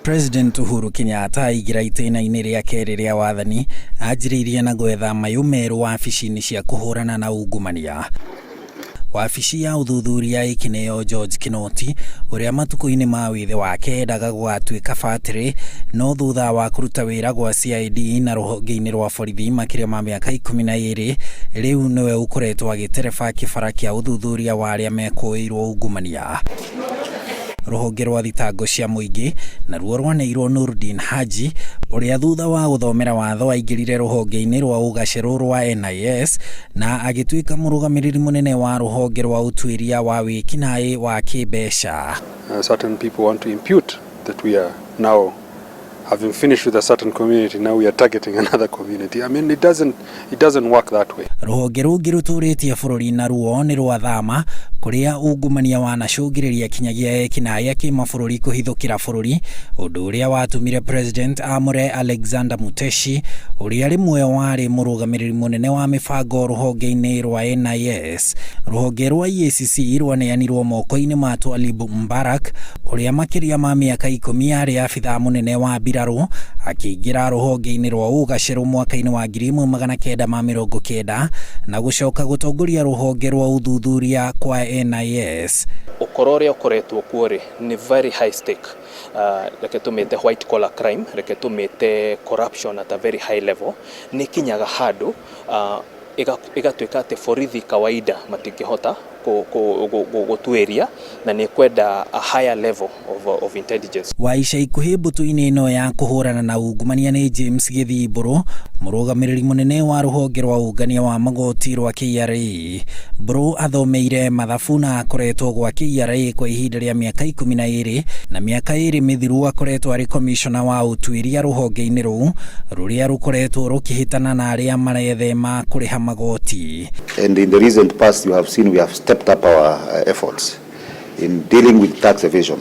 President Uhuru Kenyatta aingĩra itĩna-inĩ rĩa kerĩ rĩa wathani anjĩrĩirie na gwetha mayũ merũ wabici-inĩ cia kũhũrana na ungumania. Wabici ya ũthuthuria ĩkĩneo George Kinoti ũrĩa matukũ-inĩ ma wĩthĩ wake endaga gũgatuĩka batĩrĩ no thutha wa kũruta wĩra gwa CID na rũhonge-inĩ rwa borithi makĩria ma mĩaka 12 rĩu nĩwe ũkoretwo agĩtereba kĩbara kĩa ũthuthuria wa arĩa mekũĩirwo ungumania. Rũhonge rwa thitango cia mũingĩ naruo rwaneirwo Nurdin Haji ũrĩa thutha wa gũthomera watho aingĩrire rũhonge-inĩ rwa ũgacerũ rwa NIS na agĩtuĩka mũrũgamĩrĩri mũnene wa rũhonge rwa ũtuĩria wa wĩkinaĩ wa kĩmbeca. Certain people want to impute that we are now having finished with a certain community, now we are targeting another community. I mean, it doesn't work that way. Rũhonge rũngĩ rũtũrĩtie bũrũri naruo nĩ rwa thama kũrĩa ungumania wanacũngĩrĩria kinyagia ekinaĩ a kĩmabũrũri kũhithũkĩra bũrũri, ũndũ ũrĩa watũmire President amũre Alexander Muteshi ũrĩa rĩmwe warĩ mũrũgamĩrĩri mũnene wa mĩbango rũhonge-inĩ rwa NIS. Rũhonge rwa EACC rwaneanirwo moko-inĩ ma Twalib Mbarak ũrĩa makĩria ma mĩaka 10 yarĩ abithaa mũnene wa mbirarũ akĩingĩra rũhonge-inĩ rwa ũgacerũ mwaka-inĩ wa 1990 na gũcoka gũtongoria rũhonge rwa ũthuthuria kwa NIS. Ũkora ũrĩa ũkoretwo kuo rĩ nĩ very high stake, reke tũmĩte white collar crime, reke tũmĩte corruption at a very high level. Nĩ kinyaga handũ ĩgatuĩka atĩ borithi kawaida matingĩhota gũtuĩria na nĩ kwenda a higher level of intelligence. Wa ica ikuhĩ mbũtũ-inĩ ĩno ya kũhũrana na ungumania nĩ James Gĩthii Mbũrũ, mũrũgamĩrĩri mũnene wa rũhonge rwa ũngania wa magoti rwa KRA. Mbũrũ athomeire mathabu na akoretwo gwa KRA kwa ihinda rĩa mĩaka 12 na mĩaka 2 mĩthiru akoretwo arĩ komishona wa ũtuĩria rũhonge-inĩ rũu rũrĩa rũkoretwo rũkĩhĩtana na arĩa marethema kũrĩha magoti. And in the recent past, you have seen we have stepped up our efforts in dealing with tax evasion.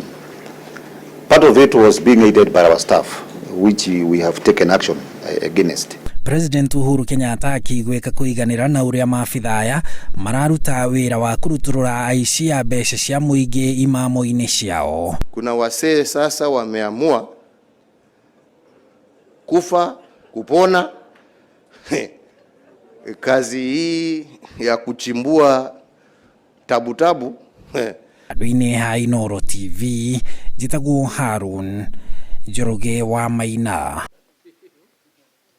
Part of it was being aided by our staff, which we have taken action against. President Uhuru Kenyatta akĩiguĩka kũiganĩra na ũrĩa maabitha aya mararuta wĩra wa kũrutũrũra aici a mbeca cia mũingĩ imamo-inĩ ciao. Kuna wasee sasa wameamua kufa kupona kazi hii ya kuchimbua tabu tabu. Andũ-inĩ ha Inooro TV, njĩtagwo Harun Njoroge wa Maina.